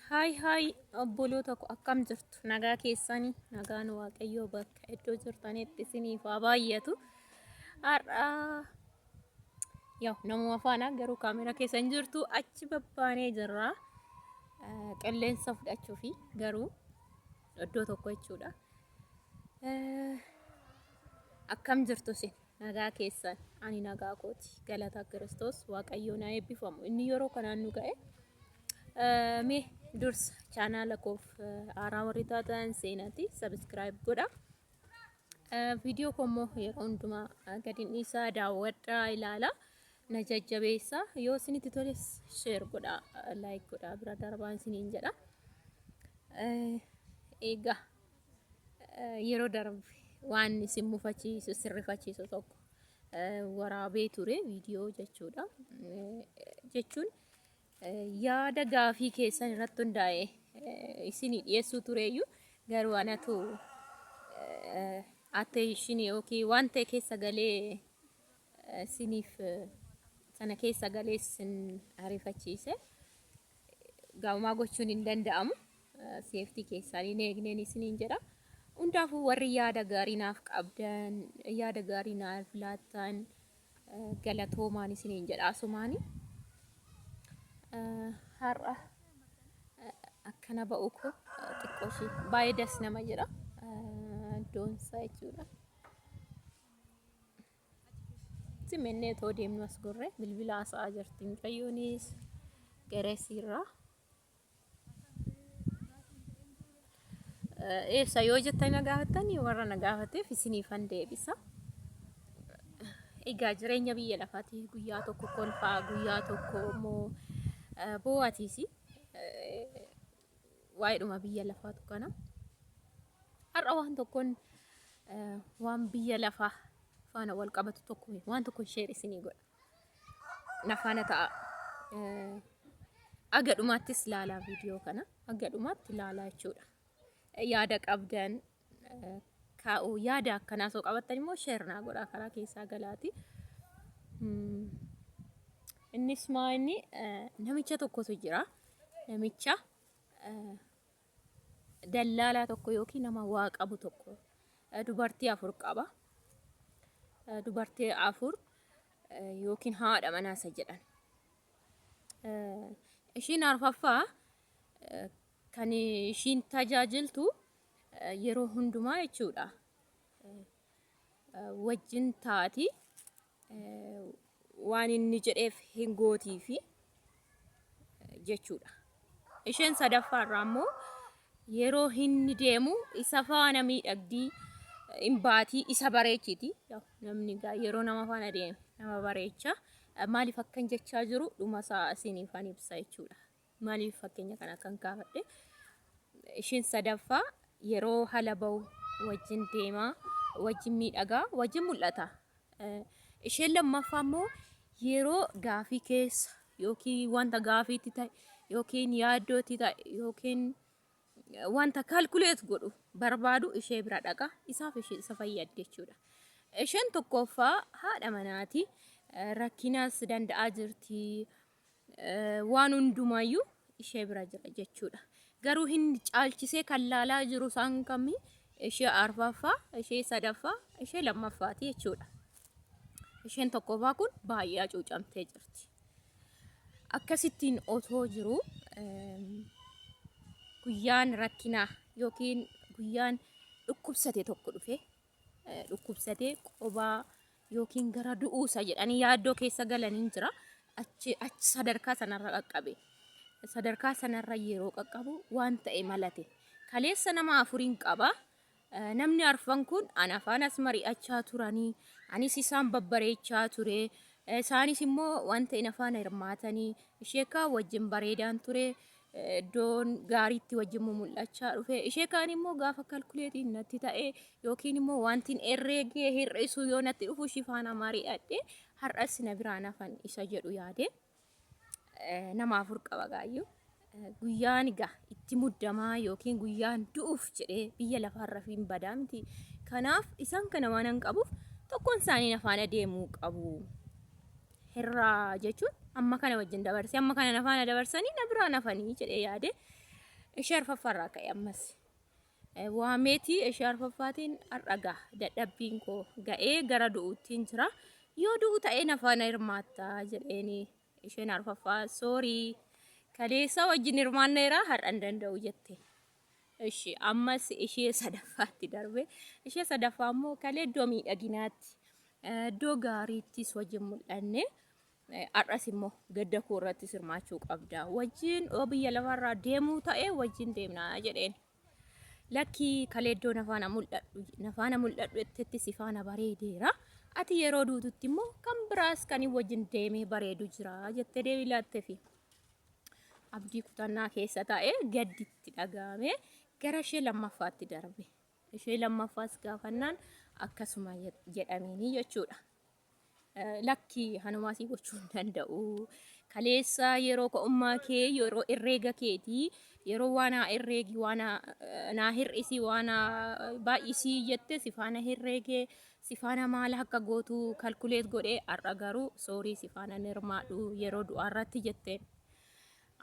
Haay haay obboloota ko akkam jirtu nagaa keessanii nagaan waaqayyoo bakka iddoo jirtanitti isiniif haa baay'atu. Har'a yaw namuma faana garuu kaameraa keessa hin jirtu achi babbaanee jirra. Qilleensa fudhachuufi garuu iddoo tokko jechuudha. Akkam jirtu isin nagaa keessan ani nagaa kooti galata Kiristoos waaqayyoo na eebbifamu inni yeroo kanaan nu ga'e. Mee dursa chaanaala koof haaraa warri taatan seenaati sabiskiraayib godha. Viidiyoo koo immoo yeroo hundumaa gadi dhiisaa daawwadhaa ilaala. Na jajjabeessa yoo isinitti toles sheer godhaa laayik godhaa bira darbaan isiniin jedha. Egaa yeroo darbe waan isin mufachiisu isin rifachiisu tokko waraabee ture viidiyoo jechuudha. Jechuun yaada gaafii keessan irratti hundaa'e isinii dhiyeessuu tureeyyu garuu anatu attention yookiin waan ta'e keessa galee isiniif sana keessa galee isin ariifachiise. Gaa'umaa gochuun hin danda'amu. Seeftii keessaan hin eegneen isiniin jedha. Hundaafuu warri yaada gaarii naaf qabdan, yaada gaarii naaf laattan galatoomaan isiniin jedha asumaani. Har'a akkana ba'u koo xiqqoo ishee baay'ee das nama jedha. Iddoon isaa jechuudha. Simennee otoo deemnu as gorre bilbila haasa'aa jirti mucayyoonis garasiirraa. Eessa yoo jettanii na gaafattanii warra na gaafateef isiniifan deebisa. Egaa jireenya biyya lafaati guyyaa tokko kolfaa guyyaa tokko immoo boo'atiisi. Waa'eedhuma biyya lafaatu kana. Har'a waan tokkoon waan biyya lafaa faana wal qabatu tokko waan tokko sheer isinii godha. Na faana ta'a. Aga dhumaattis ilaalaa viidiyoo kana. Aga dhumaatti ilaalaa jechuudha. Yaada qabdan kaa'u yaada akkanaa osoo qabattan immoo sheer naa godhaa karaa keessaa galaati. Innis maa inni namicha tokkotu jira. Namicha dallaalaa tokko yookiin nama waa qabu tokko dubartii afur qaba. Dubartii afur yookiin haadha manaa isa jedhan. Ishiin arfaffaa kan ishiin tajaajiltu yeroo hundumaa jechuudha. Wajjin taati waan inni jedheef hin gootiifi jechuudha. Isheen sadaffaa irraa immoo yeroo inni deemu isa faana miidhagdii hin baatii isa bareechiti. Namni egaa yeroo nama faana deeme nama bareecha. Maaliif akkan jechaa jiru dhuma isaa isiniifan ibsa jechuudha. Maaliif fakkeenya kana akkan kaafadhe isheen sadaffaa yeroo hala bahu wajjin deemaa, wajjin miidhagaa, wajjin mul'ata. Isheen lammaffaa immoo yeroo gaafii keessa yookiin wanta gaafiitti ta'e yookiin yaaddootti ta'e yookiin wanta kaalkuleet godhu barbaadu ishee bira dhaqa isaaf ishee isa fayyaddi jechuudha. Isheen tokkoffaa haadha manaati. Rakkinaas danda'aa jirti. Waan hundumaayyuu ishee bira jira jechuudha. Garuu inni caalchisee kan laalaa jiru isaan kamii ishee arfaffaa, ishee sadaffaa, ishee lammaffaati jechuudha. Isheen tokkoffaa kun baay'ee hacuucamtee jirti. Akkasittiin otoo jiru guyyaan rakkinaa yookiin guyyaan dhukkubsate tokko dhufe dhukkubsatee qobaa yookiin gara du'uusa jedhanii yaaddoo keessa galanii jira. Achi achi sadarkaa sanarra qaqqabe. Sadarkaa sanarra yeroo qaqqabu waan ta'e malate. Kaleessa nama afuriin qaba. Namni arfan kun ana faanas mari'achaa turanii, anis isaan babbareechaa ture. Isaanis immoo wanta ina faana hirmaatanii, ishee kaan wajjin bareedaan ture. Iddoon gaariitti wajjin mumul'achaa dhufe. Ishee kaan immoo gaafa kalkuleetiin natti ta'e yookiin immoo wantin herreegee hir'isu yoo natti dhufu ishii faana mari'adhe har'as na biraan hafan isa jedhu yaade. Nama afur qaba gaayyuu. Guyyaan egaa itti muddamaa yookiin guyyaan du'uuf jedhee biyya lafaarra hin badaa miti. Kanaaf isaan kana waan hin qabuuf tokkoon isaanii na faana deemuu qabu. Hirraa jechuun amma kana wajjin dabarsee amma kana na faana dabarsanii na biraan hafanii jedhee yaade. Ishee arfaffaarraa ka'e ammas. Waameetii ishee arfaffaatiin har'a ga'a dadhabbiin koo ga'ee gara du'uuttiin jira. Yoo du'u ta'ee na faana hirmaatta jedheeni isheen arfaffaa soorii kaleessa wajjin hirmaanneera har'a hin danda'u jette. Ishi ammas ishee sadaffaatti darbe. Ishee sadaffaa immoo kalee iddoo miidhaginaatti iddoo gaariittis wajjin mul'anne. Har'as immoo gadda koo irrattis hirmaachuu qabda. Wajjin yoo biyya lafarraa deemuu ta'e wajjin deemna jedheen. Lakkii kalee iddoo na faana mul'adhu na faana mul'adhu jettetti si faana bareedeera. Ati yeroo duututti immoo kan biraas kan wajjin deemee bareedu jira jettee deebii laattefi. Abdii kutannaa keessa taa'ee gadditti dhaga'ame gara ishee lammaffaatti darbe. Ishee lammaffaas gaafannaan akkasuma jedhameenii jechuudha. Lakki hanumaa sii gochuu hin danda'u. Kaleessa yeroo ka'ummaa kee yeroo herreega keetii yeroo waa naa herreegi waa naa hir'isi waa naa baay'isii jette si faana herreegee si faana maal akka gootu kalkuleet godhee har'a garuu soorii si faana hin hirmaadhu yeroo du'aarratti jetteen.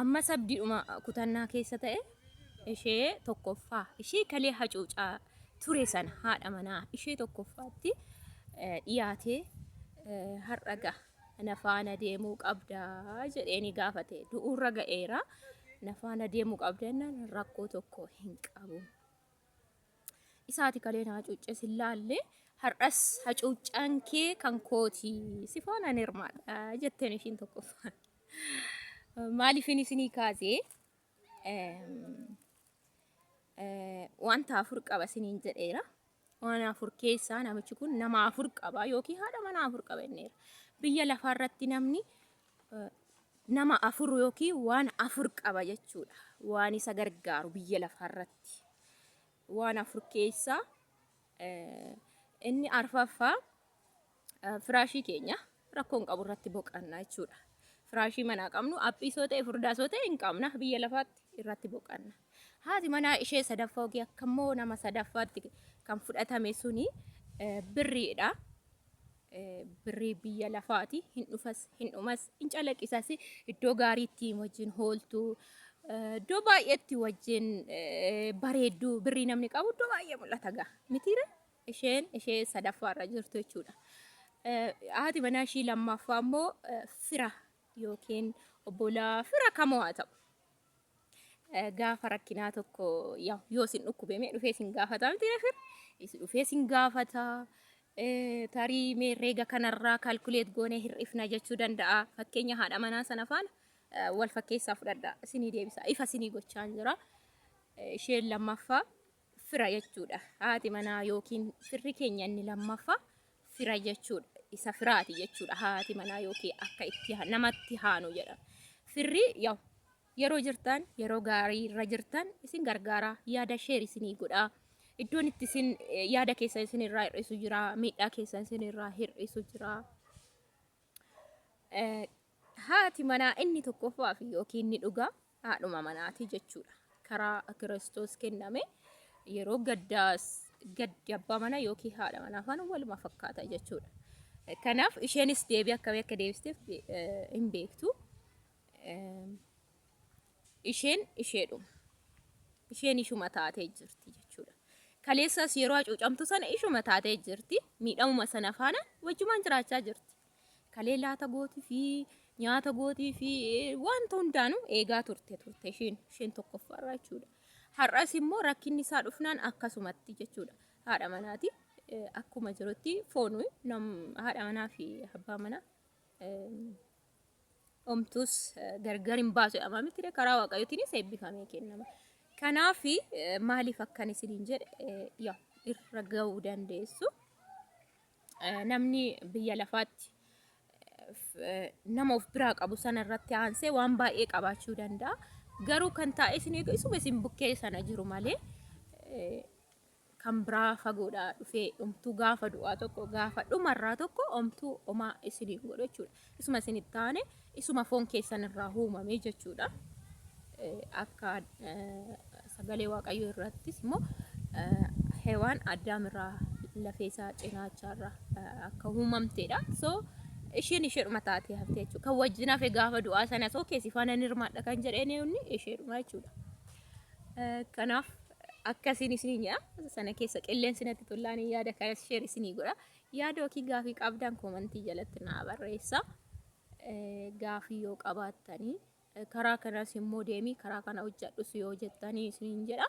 Ammas abdiidhuma kutannaa keessa ta'e ishee tokkoffaa ishee kalee hacuucaa ture sana haadha manaa ishee tokkoffaatti dhiyaatee har'a ga'a na faana deemuu qabda jedhee ni gaafate. Du'uurra ga'eera na faana deemuu qabda jennaan rakkoo tokko hin qabu. Isaati kalee na hacuucce sin laalle har'as hacuuccaan kee kan kooti si faanaan hirmaadha jetteen ishiin tokkoffaan. Maaliifin isinii kaasee wanta afur qaba isiniin jedheera. Waan afur keessaa namichi kun nama afur qaba yookiin haadha manaa afur qaba jenneera. Biyya lafaarratti namni nama afur yookiin waan afur qaba jechuudha. Waan isa gargaaru biyya lafaarratti. Waan afur keessaa inni arfaffaa firaashii keenya rakkoo hin qabu irratti boqanna jechuudha. Firaashii manaa qabnu aphiisoo ta'e furdaasoo ta'e hin qabna biyya lafaatti irratti boqanna. Haati manaa ishee sadaffaa yookiin akka immoo nama sadaffaatti kan fudhatame suni birriidha. Birrii biyya lafaati hin dhufas hin dhumas hin calaqisas iddoo gaariitti wajjin hooltu iddoo baay'eetti wajjin bareeddu birrii namni qabu iddoo baay'ee mul'ata gaa mitiire isheen ishee sadaffaarra jirtu jechuudha. Haati manaa ishii lammaffaa immoo fira yookiin obbolaa fira kamoo haa ta'u. Gaafa rakkinaa tokko yoo isin dhukkube mee dhufee isin gaafata miti fir isin dhufee isin gaafata. Tarii mee herreega kanarraa kaalkuleet goonee hir'ifna jechuu danda'a. Fakkeenya haadha manaa sana faana wal fakkeessaa fudhadha isinii deebisa ifa isinii gochaan jira. Isheen lammaffaa fira jechuudha. Haati manaa yookiin firri keenya inni lammaffaa fira jechuudha. Isa firaati jechuudha. Haati manaa yookiin akka itti namatti haanu jedha. Firri yaw yeroo jirtan yeroo gaarii irra jirtan isin gargaara yaada sheer isinii godha. Iddoon itti isin yaada keessan isin irraa hir'isu jira. Miidhaa keessan isin irraa hir'isu jira. Haati manaa inni tokkoffaa fi yookiin inni dhugaa haadhuma manaati jechuudha. Karaa Kiristoos kenname yeroo gaddaas gaddi abbaa manaa yookiin haadha manaa faana waluma fakkaata jechuudha. Kanaaf isheenis deebii akkamii akka deebisteef hin beektu. Isheen isheedhuma. Isheen ishuma taatee jirti jechuudha. Kaleessas yeroo hacuucamtu sana ishuma taatee jirti. Miidhamuma sana faana wajjumaan jiraachaa jirti. Kalee laata gootii fi nyaata gootii fi wanta hundaanuu eegaa turte turte isheen isheen tokkoffaarraa jechuudha. Har'as immoo rakkinni isaa dhufnaan akkasumatti jechuudha. Haadha manaati akkuma jirutti foonu haadha manaa fi abbaa manaa omtuus gargar hin baasu jedhama miti karaa waaqayyootiinis eebbifamee kennama. Kanaaf maaliif akkan isiniin jedhe yaa irra ga'uu dandeessu. Namni biyya lafaatti nama of biraa qabu sana irratti aansee waan baay'ee qabaachuu danda'a. Garuu kan taa'ee isin eegu isuma isin bukkee sana jiru malee kan biraa fagoodhaa dhufee omtuu gaafa du'aa tokko gaafa dhumarraa tokko omtuu homaa isiniif godhu jechuudha. Isuma isin itti aane isuma foon keessan irraa uumame jechuudha. Akka sagalee Waaqayyoo irrattis immoo Hewaan Addaam irraa lafee isaa cinaacha irraa akka uumamtedha. So isheen isheedhuma taatee hafte jechuudha. Kan wajjin hafe gaafa du'aa sana soo keessi faana hin hirmaadha kan jedheen inni isheedhuma jechuudha. Kanaaf akkasiin isiniin jedha. Sana keessa qilleensi natti tollaan yaada kanas share isinii godha. Yaada yookiin gaafii qabdan koomantii jalatti naa barreessa. Gaafii yoo qabaattanii karaa kanas immoo deemii karaa kana hojjedhus yoo jettanii isiniin jedha.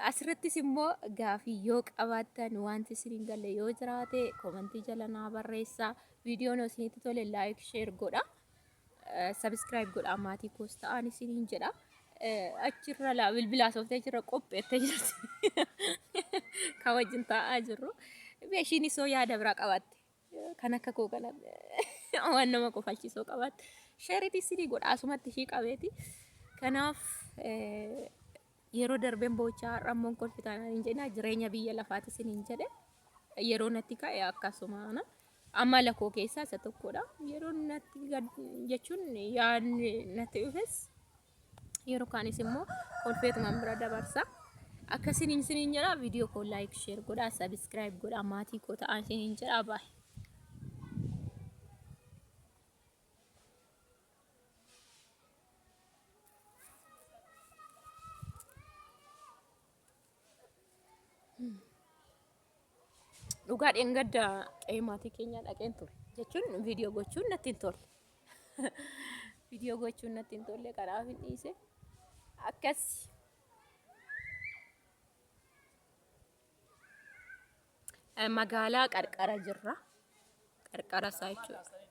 Asirrattis immoo gaafii yoo qabaattan wanti isiniin galle yoo jiraate koomantii jala naa barreessa. Viidiyoon yoo isinitti tole like share godha. Subscribe godhaa maatii koos ta'aan isiniin jedha. Achirra laa bilbilaa sooftee achirra qopheettee jirti. Kan wajjin taa'aa jirru. Ishiinis yoo yaada biraa qabaatte kan akka koo kana waan nama kofalchiisoo qabaatte sheeritii isinii godha asumatti ishii qabeeti. Kanaaf yeroo darbeen boochaa har'a immoo kolfitaan hin jedhina jireenya biyya lafaati isiniin jedhe yeroo natti ka'e akkasuma amala koo keessaa isa tokkodha. Yeroo natti jechuun yaadni natti dhufes yeroo kaanis immoo kolfeetumaan bira dabarsa. Akkasiin isiniin jedha viidiyoo koo like share godhaa subscribe godhaa maatii koo ta'aa isiniin jedha baay'ee. Dhugaa dheengadda qe'ee maatii keenyaa dhaqeen ture jechuun viidiyoo gochuun natti hin tolle. Viidiyoo gochuun natti hin tolle kanaaf hin dhiise. Akkas. Magaalaa qarqara jirra. Qarqara isaa jechuudha.